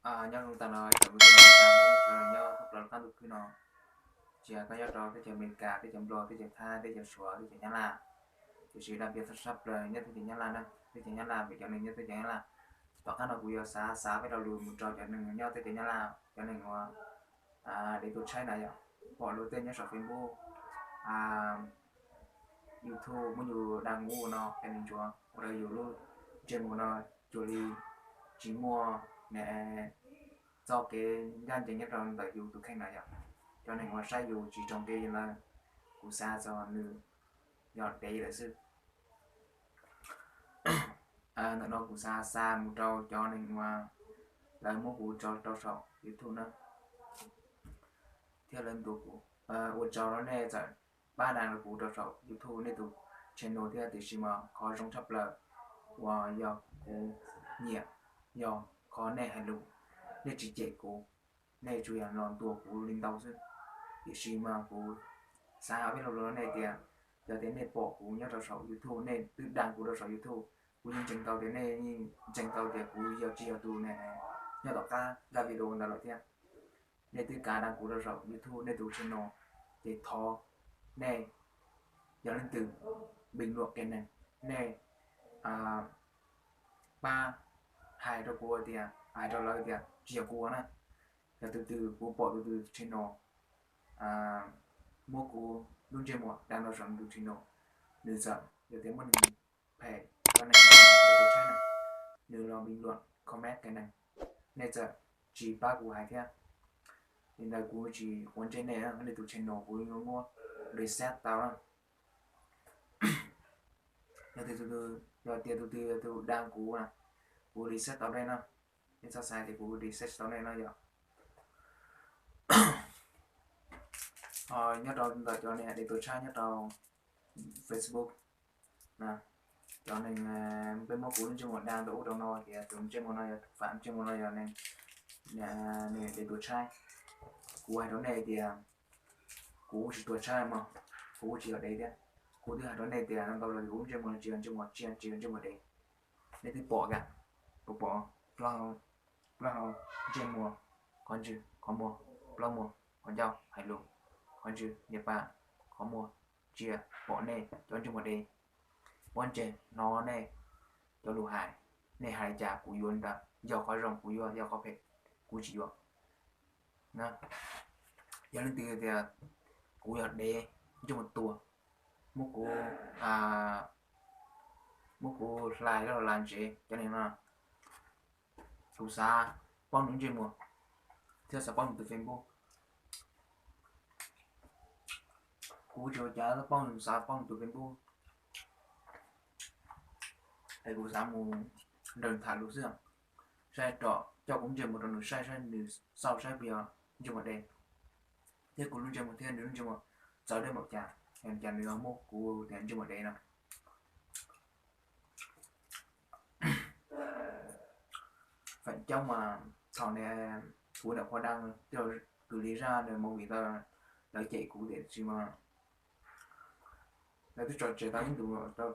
Nyob zoo tas no ib tsoom phooj ywg sawv daws nyob thoob plaws qab ntuj khwb no, tsis hais koj nyob rau teb chaws Amelikas, teb chaws Nplog, teb chaws Thaib, teb chaws Suav, teb chaws Nyab Laj, tiam sis dab pia tshaj plaws nyob teb chaws Nyab Laj na, teb chaws Nyab Laj vim cov neeg nyob teb chaws Nyab Laj. Tom qab no kuv yuav xav xav peb lo lus mus rau cov neeg nyob teb chaws Nyab Laj, cov neeg uas dev tuag tshaib na yog pom luag tej nyob saum Facebook, YouTube muab yus dag mus ua no, cov neeg ntsuav ua rau yus lub ntsej muag no cuag li tsis muaj txoj kev ncaj ncees nyob rau ntawm yus tus kheej na yog cov neeg uas saib yus tsis raug nqi lawm. Kuv xav txog nws yog dev lawm xwb. Ntawm no kuv xav xa mus rau cov neeg uas lawv muab kuv tso rau saum YouTube na, thiab lawv ntuas kuv. Ua tsaug rau nej txawm pab dag rau kuv rau saum YouTube nej tus channel thiab, tiam sis mas qhov zoo tshaj plaws uas yog kuv nyiam yog qhov nej hais lus, nej tsis cem kuv, nej tsuas yog los ntuas kuv li ntau xwb. Tiam sis mas kuv xav hais peb lo lus rau nej tias, yog tias nej pom kuv nyob rau saum YouTube, nej twb dag kuv rau saum YouTube, kuv yeej ntseeg tau tias nej yeej ntseeg tau tias kuv yog tsis yog tus ne nyob tom qab zaj video ntawd lawm thiab. Nej twb kav dag kuv rau saum YouTube nej tus channel, ces thov nej yog leej twg bình luận kev neeg, nej pab hais rau kuv tias, hais rau lawv tias tsis yog kuv ua na. Yog tus twg kuv pom tus twg channel muab kuv lub ntsej muag dag rau saum nws tus channel, nws txawm yog tias muaj neeg phem, cov neeg dev tuag tshaib na, nws los bình luận comment kev neeg, nej txawm tsis pab kuv hais thiab, li ntawd kuv tsis quav ntsej nej, nej tus channel kuv yuav muab reset tau na. Yog tias tus twg, yog tias tus twg tus dag kuv na, kuv reset tau nej na. Nej txhob xav tias kuv reset tau nej no yog nyob rau ntawm cov neeg dev tuag tshaib nyob rau Facebook na, cov neeg peb muab kuv lub ntsej muag dag ntau ub rau no tias tus ntsej muag no yog fam ntsej muag no yog neeg dev tuag tshaib. Kuv hais rau nej tias kuv tsis tuag tshaib mog, kuv tsis yog dev thiab. Kuv twb hais rau nej tias ntau los kuv lub ntsej muag tsis yog ntsej muag tsiaj, tsis yog ntsej muag dev. Nej twb pom kiag, kuv pom plaub hau, ntsej muag, qhov ntswg, qhov muag, plaub muag, qhov ncauj, hais lus, qhov ntswg, niam pas, qhov muag, tsiaj, pom nej cov ntsej muag dev, pob ntseg hnov nej cov lus hais, nej hais li cas kuv yuav li ntawd, yog qhov zoo kuv yuav, yog qhov phem kuv tsis yuav. Yog leej twg tias kuv yog dev, ntsej muag tuag, muab kuv, muab kuv hlais los lam ntsev cov neeg no, kuv xav paub nws ntsej muag thiab xav paub nws tus Facebook. Kuv tsis ua cas, xav paub nws, xav paub nws tus Facebook, es kuv xav mus nrog nws tham lus xwb. Saib rov coj kuv ntsej muag rau nws saib, saib nws xauj saib puas yog ntsej muag dev, thiab kuv lub ntsej muag thiab nws lub ntsej muag txawv deb npaum cas, cas nws ho muab kuv tias ntsej muag dev no. Feem coob mas thaum kuv nram qhuav daj, cov kws li zaj nws movie ntawd, lawv cem kuv tiam sis mas lawv twb tso tseg tau ib ntus,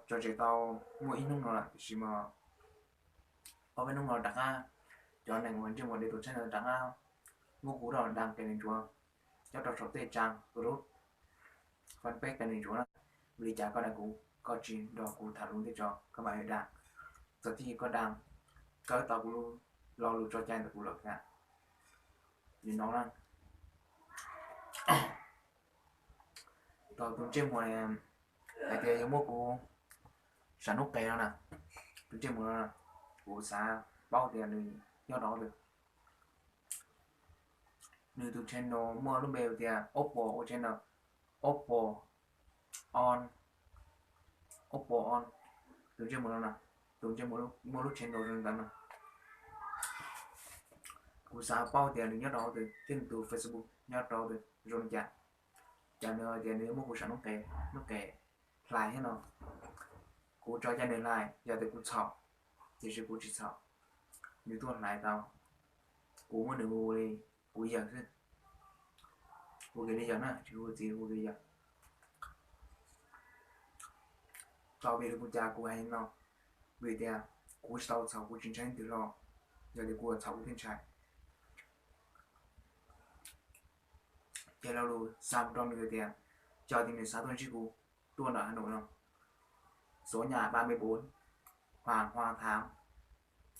tso tseg tau muaj ib hnub no lawm tiam sis mas ob peb hnub no rov qab, cov neeg uas ntsej muag dev tuag tshaib ntawd rov qab muab kuv rau dag kev neeg ntsuav nyob rau saum tej trang group, fanpage kev neeg ntsuav na. Vim li cas koj dag kuv, koj tsis nrog kuv tham lus tej tso, koj mam li dag. Txawm txij koj dag, kawb tau kuv lo lus tso cai ntawm kuv lawm thiab. Li no na, thaum tus ntsej muag hais tias yuav muab kuv sam noob qes no na, tus ntsej muag no, kuv xav paub tias nws nyob rau twg. Nws tus channel muaj lub npe tias Oppo ua channel, Oppo on, Oppo on, tus ntsej muag no na, tus ntsej muag muaj lub channel zoo li ntawd no. Kuv xav paub tias nws nyob rau twg thiab nws tus Facebook nyob rau twg zoo li cas. Cas nws tias nws yuav muab kuv sam noob qes, noob qes hlais thiab no. Kuv tso cai nws hlais, yog tias kuv txhaum, tiam sis kuv tsis txhaum, nws tuaj hlais tau, kuv muab nws hu li kuv yawg xwb, hu kev li yawg na, tsis hu txiv, hu kev li yawg. Tau vim li kuv cas kuv hais li no, vim tias kuv tsis tau txhaum, kuv tsis ntshai leej twg hlo. Yog tias kuv txhaum kuv thiaj ntshai, Ces lo lus xa mus rau nws tias, cov tias nws xav tuaj ntsib kuv tuaj ntawm Hà Nội no, số nhà ba mươi bốn Hoàng Hoa Thám,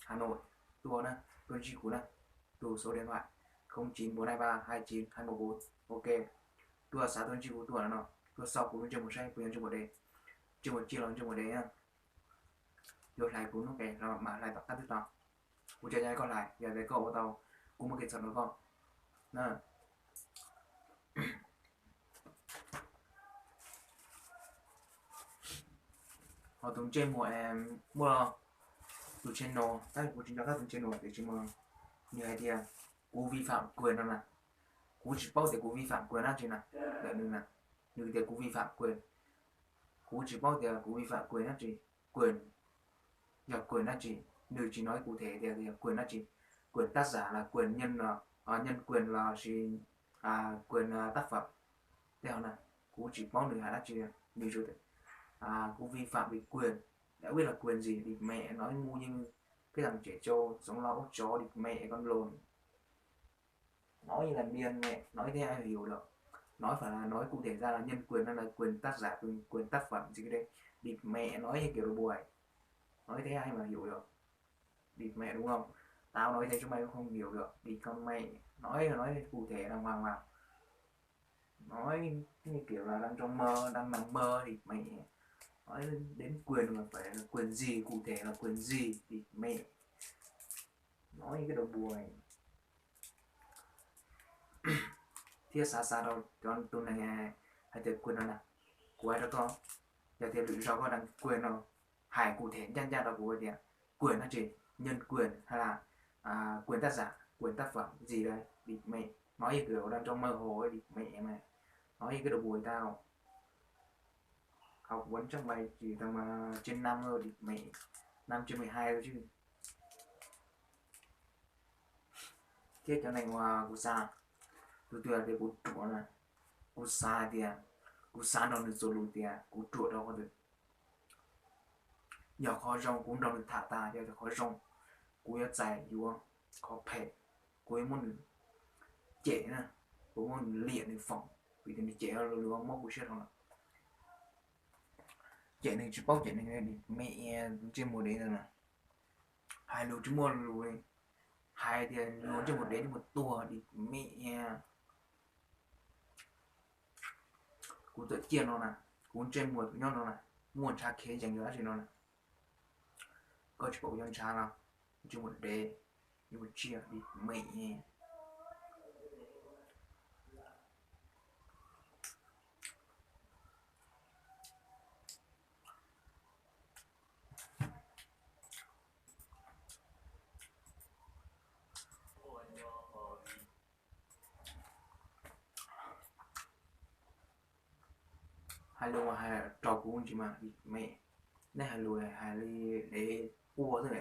Hà Nội, tuaj na, tuaj ntsib kuv na, tus số điện thoại không chín bốn hai ba hai chín hai một bốn, ok. Tuaj xav tuaj ntsib kuv tuaj no, tuaj xauj kuv lub ntsej muag saib puas yog ntsej muag dev, ntsej muag tsiaj los ntsej muag dev na. Yuav hlais kuv hnub ke los mam hlais tom qab twg tau. Kuv tsis nco koj hlais, yog tias koj ua tau, kuv muaj kev txhaum rau koj na. Ho tus ntsej muag muaj tus channel, tab sis kuv tsis nco qab tus channel tiam sis mas nws hais tias kuv vi phạm quyền no na. Kuv tsis paub tias kuv vi phạm quyền dab tsi na, ntawm nws na, nws tias kuv vi phạm quyền. Kuv tsis paub tias kuv vi phạm quyền dab tsi, quyền, yog quyền dab tsi, nws tsis nói cụ thể tias yog quyền dab tsi, quyền tác giả là quyền nhân, nhân quyền lossis quyền tác phẩm. Tej hov na, kuv tsis paub nws hais dab tsi, nws tsuas tias kuv vi phạm về quyền, đã biết là quyền gì, bịt mẹ, nói ngu như cái thằng trẻ trâu, sống lo ốc chó, bịt mẹ con lồn. Nói như là điên mẹ, nói thế ai mà hiểu được. Nói phải là nói cụ thể ra là nhân quyền hay là quyền tác giả, quyền, quyền tác phẩm gì cái đấy. Bịt mẹ, nói như kiểu đùa. Nói thế ai mà hiểu được. Bịt mẹ đúng không? Tao nói thế chúng mày cũng không hiểu được. Bịt con mẹ. Nói, nói cụ thể đàng hoàng vào. Nói như kiểu là đang trong mơ, đang nằm mơ, bịt mẹ. Nói đến quyền mà phải là quyền gì, cụ thể là quyền gì, bịt mẹ. Nói cái đầu buồn. Thiab xav xav rau cov tus neeg hais tias quyền no na, kuv hais rau koj, yog tias lwm zaus koj đang quyền no, hais cụ thể ncaj ncaj rau kuv tias quyền dab tsi, nhân quyền hay là quyền tác giả, quyền tác phẩm gì đây, bịt mẹ. Nói như kiểu đang trong mơ hồ ấy, bịt mẹ mày. Nói như cái đầu buồn tao. Học vấn chắc mày chỉ tầm trên năm thôi, bịt mẹ. Năm trên mười hai thôi chứ. Thiab cov neeg uas kuv xav, tus twg hais tias kuv ruam na, kuv xav hais tias, kuv xav nrog nws txuas lus tias kuv ruam rau qhov twg. Yog qhov zoo kuv nrog nws tham tas, yog qhov zoo kuv yuav txais yuav, qhov phem kuv yuav muab nws cem na, kuv muab nws liam nws foom, vim tias nws cem lus mob kuv siab dhau lawm. Cem neeg tsis paub cem neeg, me ntsej muag dev ntawd na. Hais lus tsis muaj lus, hais tias luag ntsej muag dev ntsej muag tuag dim me. Kuv txawm ciaj no na, kuv ntsej muag nyob no na, muaj ntshav khiav yees yog dab tsi no na. Koj tsis pom kuv cov ntshav no, ntsej muag dev, ntsej muag tsiaj dim me. Hais lus mas hais rau kuv ntsis mas me, nej hais lus hais li dev quaj xwb.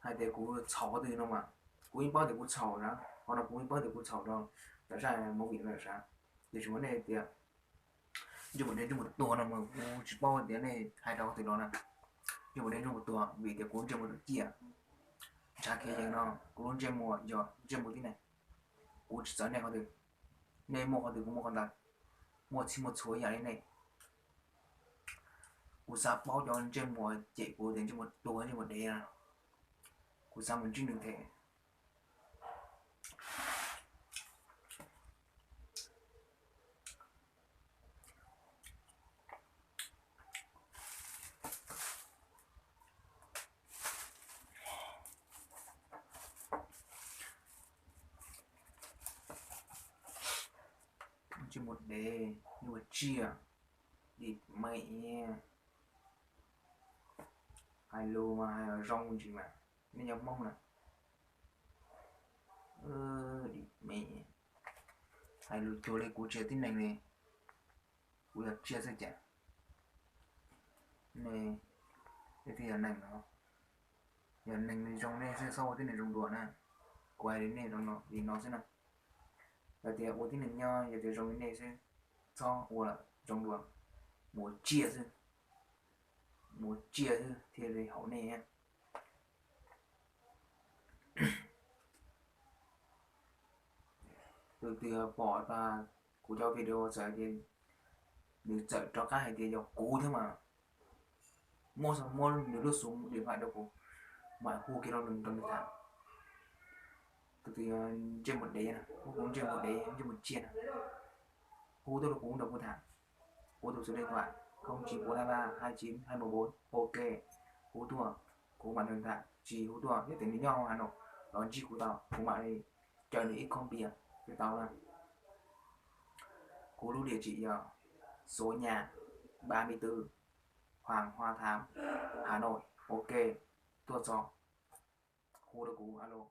Hais tias kuv txhaum qhov twg no mas, kuv yeej paub tias kuv txhaum na, qhov no kuv yeej paub tias kuv txhaum rau, tam sim movie no sav, tiam sis mas nej tias ntsej muag dev ntsej muag tuag no mas kuv tsis paub tias nej hais rau qhov twg los na. Ntsej muag dev ntsej muag tuag vim tias kuv ntsej muag ciaj, ntshav khiav yees no, kuv lub ntsej muag yog ntsej muag tib neeg. Kuv tsis txawv nej qhov twg, nej muaj qhov twg kuv muaj qhov ntawd, muaj txhij muaj txhua ib yam li nej. Kuv xav paub cov ntsej muag cem kuv tias ntsej muag tuag ntsej muag dev na, kuv xav mus ntsib nws them. Ntsej muag dev, ntsej muag tsiaj, dim me. Hais lus mas hais zoo ntsis mas, nej nyob Hmoob na. Dim me. Hais lus cuag li kuv tsis yog tib neeg li, kuv yog tsiaj xwb cas. Nej, nej thiaj yog neeg no. Yog neeg li zoo nej xwb txhob ua tib neeg zoo dua na. Kuv hais li nej zoo no li no xwb na. Yog tias ua tib neeg nyob, yog tias zoo li nej xwb, txhob ua zoo dua. Mus ua tsiaj xwb, mus ua tsiaj xwb thiaj li haum nej. Tus twg pom kuv cov video txawm hais tias, nws txawm rov qab hais tias yog kuv thiab mas, muab muab nws lub số điện thoại rau kuv, mam hu kiag rau nws rau nws tham. Tus twg ntsej muag dev na, hu kuv ntsej muag dev ntsej muag tsiaj na, hu tuaj rau kuv nrog kuv tham. Kuv tus số điện thoại không chín bốn hai ba hai chín hai một bốn, ok, hu tuaj, kuv mam nrog nws tham. Tsis hu tuaj, yog tias nws nyob hauv Hà Nội los ntsib kuv tau, kuv mam li caw nws ib khob npias thiaj tau na. Kuv lub địa chỉ yog số nhà ba mươi tư Hoàng Hoa Thám, Hà Nội, ok, tuaj txog, hu rau kuv, alo.